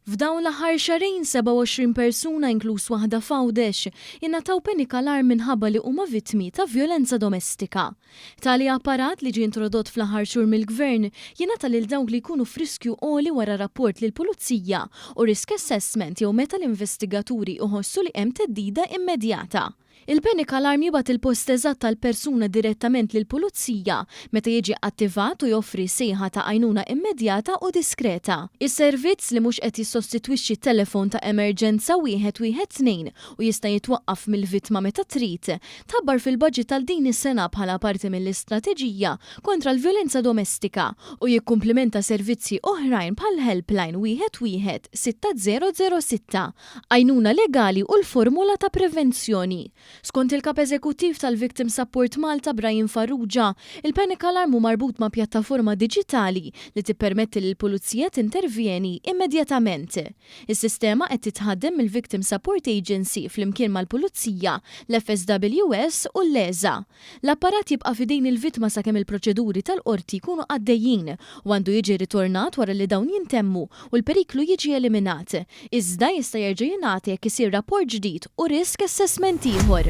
F'dawn l-aħħar xahrejn 27 persuna inkluż waħda f'Għawdex ingħataw panic alarm minħabba li huma vittmi ta' vjolenza domestika. Tali apparat li ġie introdott fl-aħħar xhur mill-Gvern jingħata lil dawk li jkunu f'riskju għoli wara rapport lill-Pulizija u risk assessment jew meta l-investigaturi jħossu li hemm theddida immedjata. Il-panic alarm jibgħat il-post eżatt tal-persuna direttament lill-pulizija meta jiġi attivat u joffri sejħa ta' għajnuna immedjata u diskreta. Is-servizz, li mhux qed jissostitwixxi t-telefon ta' emerġenza 112 u jista' jitwaqqaf mill-vittma meta trid, tħabbar fil-baġit għal din is-sena bħala parti mill-istrateġija kontra l-vjolenza domestika u jikkumplimenta servizzi oħrajn bħall-helpline 11 6006 għajnuna legali u l-formola ta' prevenzjoni. Skont il-Kap Eżekuttiv tal-Victim Support Malta Brian Farrugia, il-panic alarm hu marbut ma' pjattaforma diġitali li tippermetti lill-Pulizija tintervjeni immedjatament. Is-sistema qed titħaddem mill-Victim Support Agency flimkien mal-Pulizija, l-FSWS u l-LESA. L-apparat jibqa' f'idejn il-vittma sakemm il-proċeduri tal-qorti jkunu għaddejjin u għandu jiġi ritornat wara li dawn jintemmu u l-periklu jiġi eliminat. Iżda jista' jerġa' jingħata jekk isir rapport ġdid u risk assessment ieħor.